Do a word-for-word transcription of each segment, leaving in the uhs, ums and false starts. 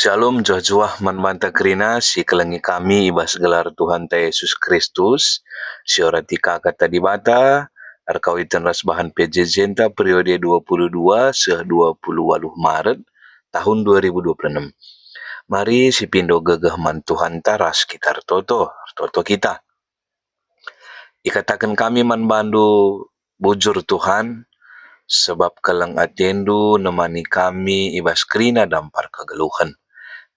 Shalom, juah-juah man banta kerina si kelengi kami i bas gelar Tuhanta Yesus Kristus, si orati ka Kata Dibata, erkawiten ras bahan P J J-nta periode dua puluh dua seh dua puluh waluh Maret tahun dua ribu dua puluh enam. Mari sipindo gegeh man Tuhanta ras kita ertoto, ertoto kita. Ikataken kami man bandu, bujur Tuhan, sebab keleng atendu nemani kami i bas kerina dampar kegeluhen.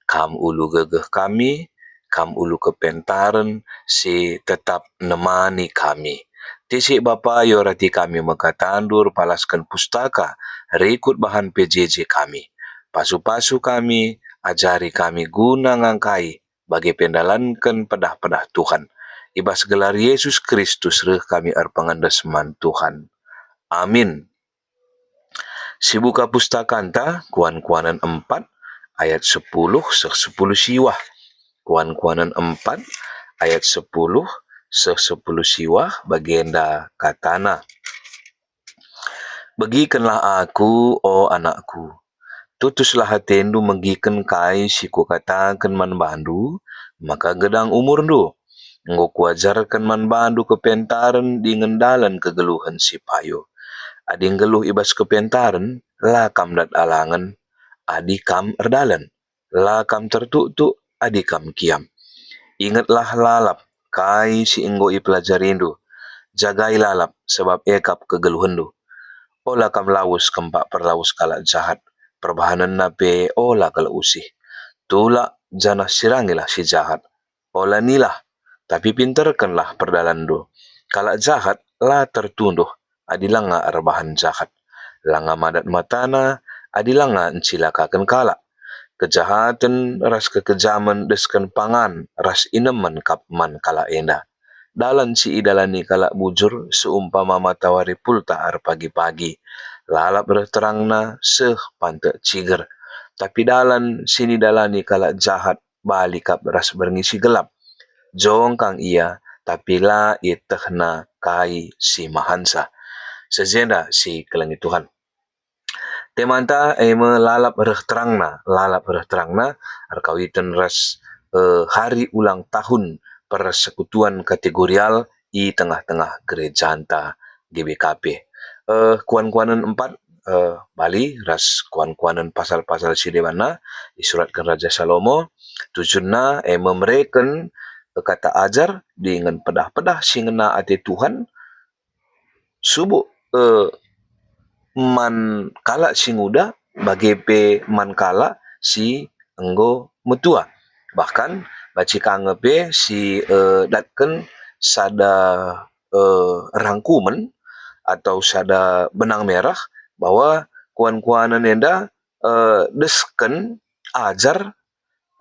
Kam ulu gegeh kami, kam ulu kepentaren si tetap nemani kami. Tisik Bapa, iorati kami me katandu erpalasken pustaka rikut bahan P J J kami. Pasu-pasu kami, ajari kami guna ngangkai bage pe ndalanken pedah-pedah Tuhan. I bas gelar Yesus Kristus reh kami erpengendes man Tuhan. Amin. Sibuka pustakanta, Kuan-kuanen empat ayat sepuluh seh sepuluh siwah. Kuan-kuanen empat ayat sepuluh seh sepuluh siwah, bagenda katana. Begikenlah Aku, o anakku. Tutuslah atendu megiken kai si Kukataken man bandu, maka gedang umurndu. Enggo Kuajarken man bandu kepentaren dingen dalan kegeluhen si payo. Adi nggeluh i bas kepentaren, la kam dat alangen adi kam erdalen. La kam tertuktuk adi kam kiam. Ingetlah lalap kai si enggo ipelajarindu. Jagai lalap, sabap e kap kegeluhenndu. Ola kam lawes kempak perlawes kalak jahat, perbahanenna pe ola kal usih. Tulak janah sirangilah si jahat. Ola nilah, tapi pinterkenlah perdalanndu. Kalak jahat la tertunduh adi langa erbahan jahat. Langa madat matana adi langa encilakaken kalak. Kejahaten ras kekejamen desken pangan ras inemen kap man kalak enda. Dalan si idalani kalak bujur seumpama matawari pulta erpagi-pagi. Lalap reh terangna seh pantek ciger. Tapi dalan si nidalani kalak jahat bali kap ras berngi si gelap. Jongkang ia, tapi la ietehna kai si mahansa. Seh jenda si kelengi Tuhan. Temanta e me lalap reh terangna, lalap reh terangna erkawiten ras, eh, hari ulang tahun persekutuan kategorial i tengah-tengah gerejanta G B K P. Eh, Kuan-kuanen empat, eh, bali ras Kuan-kuanen pasal-pasal si debanna isuratken Raja Salomo, tujunna e me mereken, eh, kata ajar dingen pedah-pedah si ngena ate Tuhan, subuk, eh, man kalak si nguda, bage pe man kalak si enggo metua. Bahkan, banci ka nge pe si, eh, datken sada, eh, rangkumen atau sada benang merah bahwa kuan-kuanen enda, eh, desken ajar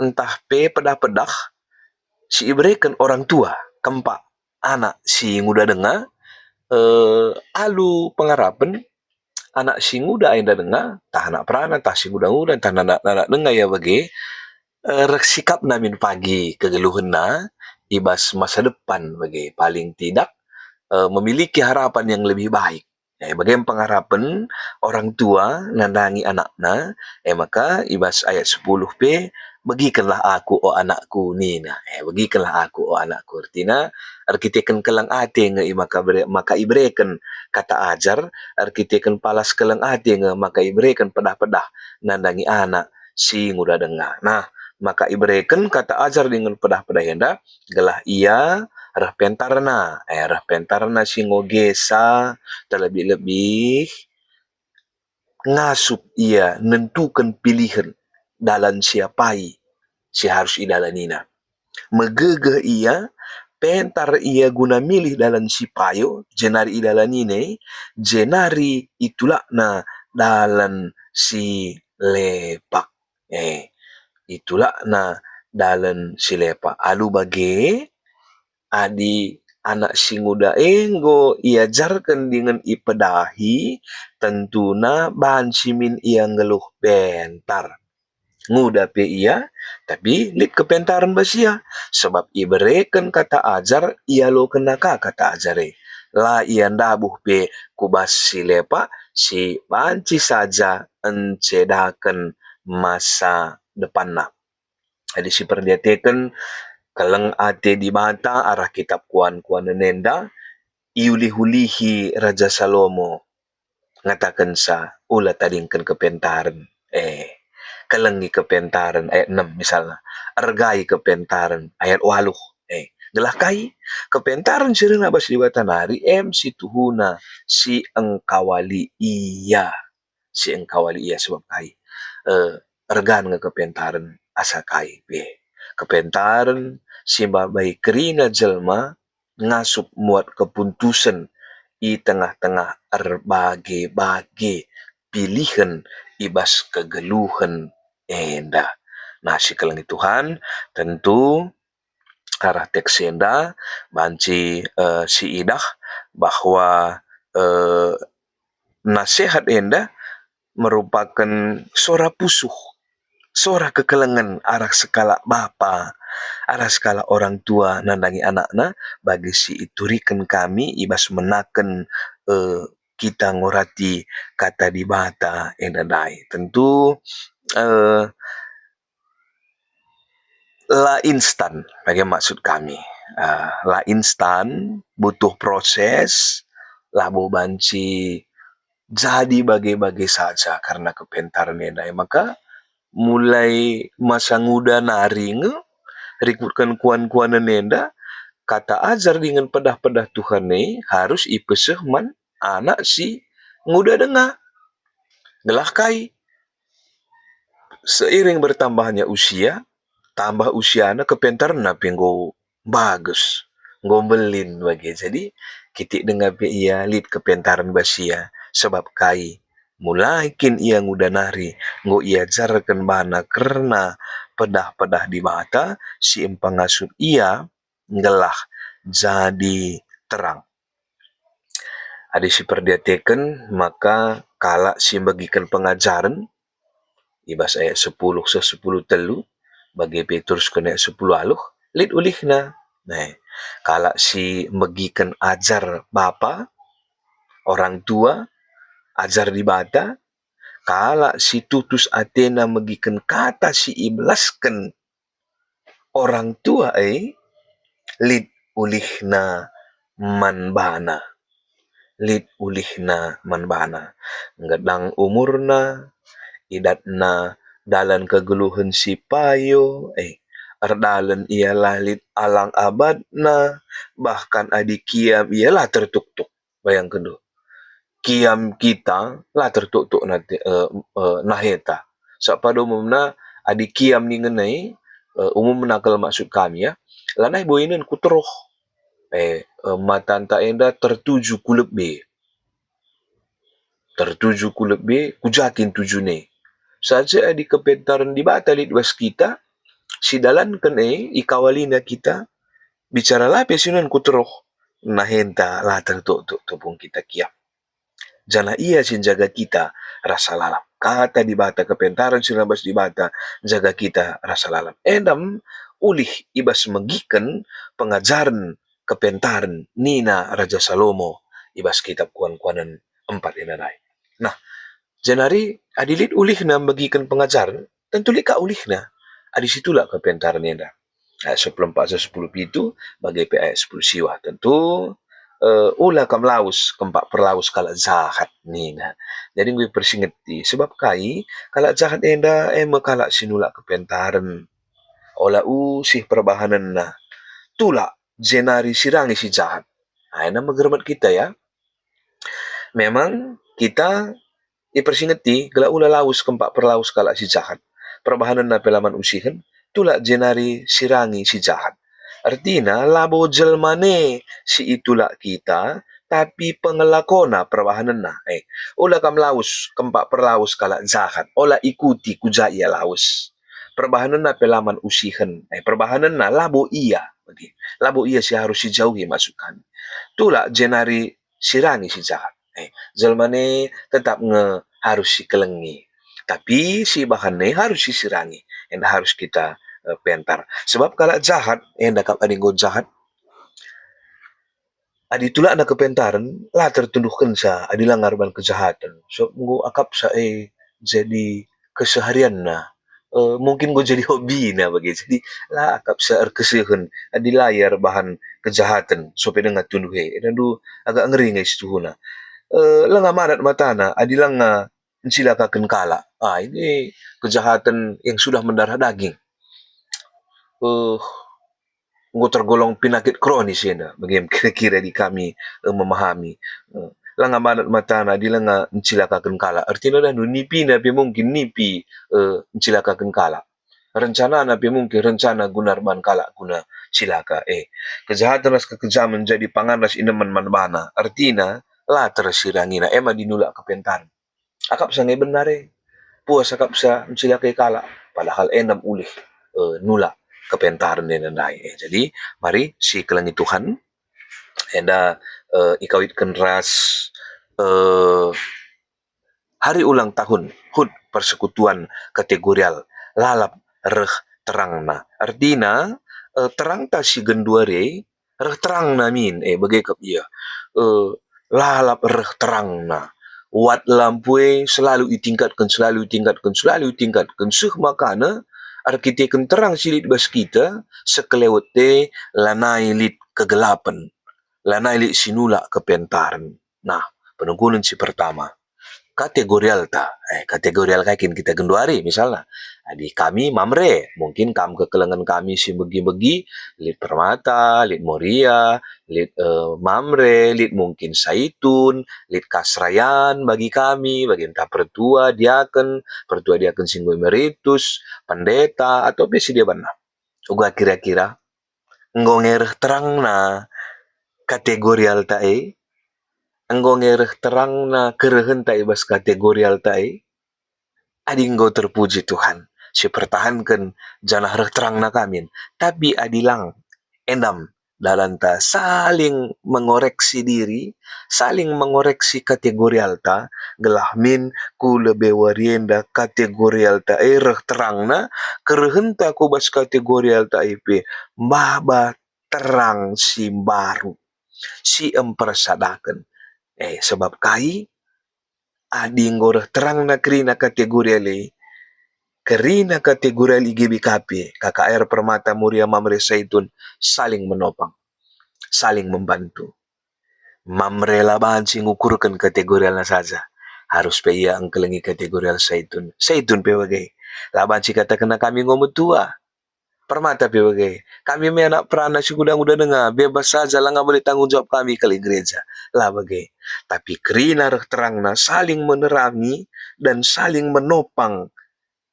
ntah pe pedah-pedah si ibereken orang tua, kempak anak si nguda denga, eh, alu pengarapen anak si nguda enda denga, tah anak peranak, tah si nguda-nguda, tah anak-anak denga ia bage, eh, reh sikapna min pagi kegeluhenna i bas masa depan bage, paling tidak, eh, memiliki harapan yang lebih baik. Eh, bage pengarapen orang tua nandangi anakna, eh, maka i bas ayat sepuluh pe, "Begikenlah Aku, o anakku," nina. Eh, "Begikenlah Aku, o anakku," ertina, erkiteken keleng ate nge i maka bere-, maka ibereken kata ajar, erkiteken palas keleng ate nge maka ibereken pedah-pedah nandangi anak si nguda denga. Nah, maka ibereken kata ajar dingen pedah-pedah enda, gelah ia reh pentarna, eh, reh pentarna si ngogesa, terlebih-lebih ngasup ia nentuken pilihen dalan si apai si harus idalanina. Megegeh ia, pentar ia guna milih dalan si payo, jenari idalanina, jenari itulakna dalan si lepak. Eh, itulakna dalan si lepak. Alu bage, adi anak si nguda e enggo iajarken dingen ipedahi, tentuna banci min ia nggeluh pentar. Nguda pe ia, tapi lit kepentaren bas ia, sebab ibereken kata ajar, ialokenna ka kata ajar e. La ia ndabuh pe ku bas si lepak, si banci saja encedaken masa depanna. Adi siperdiateken keleng ate Dibata arah kitab kuan-kuanen enda, iulih-ulihi Raja Salomo ngatakenca, "Ula tadingken kepentaren." Eh, kelengi kepentaren, ayat enem misalna. Ergai kepentaren, ayat waluh. Eh, gelah kai? Kepentaren si rehna bas Dibata nari em si tuhuna si engkawali ia. Si engkawali ia sebab kai? Eh, ergan nge kepentaren asa kai pe. Kepentaren si mbabai kerina jelma ngasup muat kepuntusen i tengah-tengah erbage-bage pilihen i bas kegeluhen enda. Nah, sikelengi Tuhan, tentu arah teks enda banci, eh, siidah bahwa, eh, nasehat enda merupaken sora pusuh, sora kekelengen arah sekalak bapa, arah sekalak orang tua nandangi anakna, bagi si ituriken kami i bas menaken, eh, kita ngorati Kata Dibata enda ndai. Tentu, eh, la instan, bage maksud kami. Ah, la instan, butuh proses, labo banci jadi bage-bage saja karena kepentaren enda. Maka mulai masa nguda nari nge, rikutken kuan-kuanen enda, kata ajar dingen pedah-pedah Tuhan e harus ipeseh man anak si nguda denga. Gelah kai? Seiring bertambahnya usia, tambah usiana, kepentarna pe enggo bagus, enggo mbelin bage. Jadi, kitik denga pe ia lit kepentaren bas ia. Sebab kai? Mulai kin ia nguda nari, enggo iajarken bana kerna pedah-pedah Dibata si mpangasup ia nggelah jadi terang. Adi siperdiateken, maka kalak si mbegiken pengajaren, i bas ayat sepuluh seh sepuluh telu, bage pe iterusken ayat sepuluh waluh, lit ulihna. Nah, kalak si mbegiken ajar bapa, orang tua, ajar Dibata, kalak si tutus atena megiken kata si ibelasken orang tua e, lit ulihna man bana. Lit ulihna man bana. Nggedang umurna, idatna dalan kegeluhen si payo, eh, erdalen ia la lit alang abadna, bahkan adi kiam ia la tertuktuk. Bayangkenndu, kiam kita la tertuktuk nate, eh, eh, naheta. Sapa do umumna, adi kiam ningen e, eh, umumna kal maksud kami ya, lanai buinen ku teruh. Eh, eh, matanta enda tertuju ku lebe. Tertuju ku lebe, ku ja kin tujune. Saja adi kepentaren Dibata lit bas kita, sidalanken e, ikawalina kita, bicara la pe sinen ku teruh, nahenta la tertuktuk tupung kita kiam. Janah ia si njaga kita rasa lalap. Kata Dibata, kepentaren si rehna bas Dibata, njaga kita rasa lalap. Enda me ulih i bas megiken pengajaren kepentaren nina Raja Salomo i bas kitab Kuan-kuanen empat enda ndai. Nah, jenari adi lit ulihna megiken pengajaren, tentu lit ka ulihna adi situlak kepentaren enda. Ayat sepuluh empat seh sepuluh pitu, bage pe ayat sepuluh siwah. Tentu, eh, ula kam lawes kempak perlawes kalak jahat nina. Jadi enggo ipersingeti. Sebab kai? Kalak jahat enda e me kalak si nulak kepentaren. Ola usih perbahanenna. Tulak jenari sirangi si jahat. Nah, ena megermet kita ya. Memang kita ipersingeti gelah ula lawes kempak perlawes kalak si jahat. Perbahanenna pe la man usihen, tulak jenari sirangi si jahat. Ertina labo jelma ne si itulak kita, tapi pengelakona perbahanenna. Eh, ula kam lawes kempak perlawes kalak jahat, ola ikuti ku ja ia lawes. Perbahanenna pe la man usihen, eh, perbahanenna labo ia, labo ia si harus sijauhi maksud kami. Tulak jenari sirangi si jahat. Eh, jelma ne tetap nge harus sikelengi. Tapi si bahan ne harus sisirangi. Enda harus kita, eh, pentar. Sebab kalak jahat, enda kap adi enggo jahat, adi tulakna kepentaren, la tertunduhkenca adi la ngarban kejahaten. Sebab enggo akapsa e jadi keseharianna, eh, mungkin enggo jadi hobina bage. Jadi, la akapsa erkesehen, adi la ia erbahan kejahaten, sope denga tunduh e. Enda ndu agak ngeri nge situhuna. Eh, langa manat matana, adi langa encilakaken kalak. Ah, ini kejahatan yang sudah mendarah daging. Eh, enggo tergolong penyakit kronis enda, bage kira-kira adi kami, eh, memahami. Eh, langa manat matana, adi langa encilakaken kalak. Ertina dah ndu nipina pe mungkin nipi, eh, encilakaken kalak. Rencanana pe mungkin rencana guna erban kalak guna cilaka. Eh, kejahatan ras kekejamen jadi pangan ras inemen man bana. Ertina, la tersirangina, ema dinulak kepentaren. Akapsa nge benar e. Puas akapsa mencilakai kalak, padahal enda ulih, eh, nulak kepentaren enda ndai. Eh, jadi, mari sikelengi Tuhan, enda, eh, ikawitken ras, eh, hari ulang tahun hut persekutuan kategorial lalap reh terangna. Ertina, eh, terangta si genduari reh terangna min, eh, bage kap ia. Eh, lalap reh terangna. Wat lampu e selalu itingkatken, selalu itingkatken, selalu itingkatken, seh makana erkiteken terang si lit bas kita, sekelewet e lanai lit kegelapen, lanai lit si nulak kepentaren. Nah, penungkunen si pertama. Kategorialta, eh, kategorial kai kin kita genduari, misalna. Adi kami Mamre, mungkin kam kekelengen kami si begi-begi, lit Permata, lit Moria, lit, eh, Mamre, lit mungkin Saitun, lit Kasrayan bagi kami, bagi ntah pertua, diaken, pertua diaken si enggo emeritus, pendeta, atau pe si debanna. Uga kira-kira, enggo nge reh terangna kategorialta e? Enggo nge reh terangna kerehenta i bas kategorialta e? Adi enggo terpuji Tuhan, si pertahanken janah reh terangna kamin. Tapi adi lang, endam dalanta saling mengoreksi diri, saling mengoreksi kategorialta, gelah min ku lebe wari enda kategorialta e reh terangna, kerehenta ku bas kategorialta e pe maba terang si mbaru, si mpersadaken. Eh, sebab kai? Adi enggo reh terangna kerina kategorial e, kerina kategorial i G B K P, K K R, Permata, Moria, Mamre, Saitun, saling menopang, saling membantu. Mamre la banci ngukurken kategorialna saja, harus pe ia engkelengi kategorial Saitun. Saitun pe bage, la banci katakenna kami enggo metua. Permata pe bage, kami me anak perana si nguda-nguda denga, bebas saja, langa bali tanggung jawab kami kal i gereja. La bage. Tapi kerina reh terangna saling menerangi dan saling menopang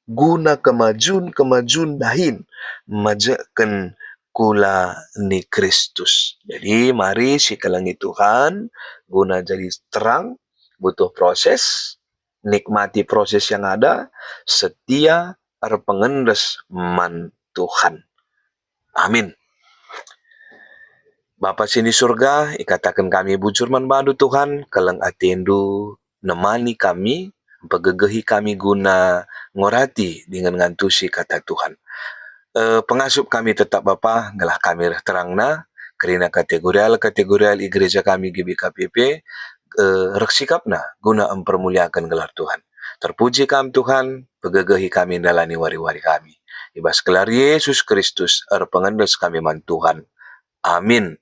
guna kemajun-kemajun dahin, majekken kula ni Kristus. Jadi, mari sikelengi Tuhan, guna jadi terang, butuh proses, nikmati proses yang ada, setia, erpengendes man Tuhan. Amin. Bapa si di Surga, ikataken kami bujur man baNdu, Tuhan, keleng ateNdu nemani kami, mpegegehi kami guna ngorati dingen ngantusi kata Tuhan. Eh, pengasup kami tetap Bapa, gelah kami reh terangna, kerina kategorial-kategorial i gereja kami G B K P P, eh, reh sikapna guna mpermuliaken gelar Tuhan. Terpuji Kam, Tuhan, pegegehi kami ndalani wari-wari kami. I bas gelar Yesus Kristus, erpengendes kami man Tuhan. Amin.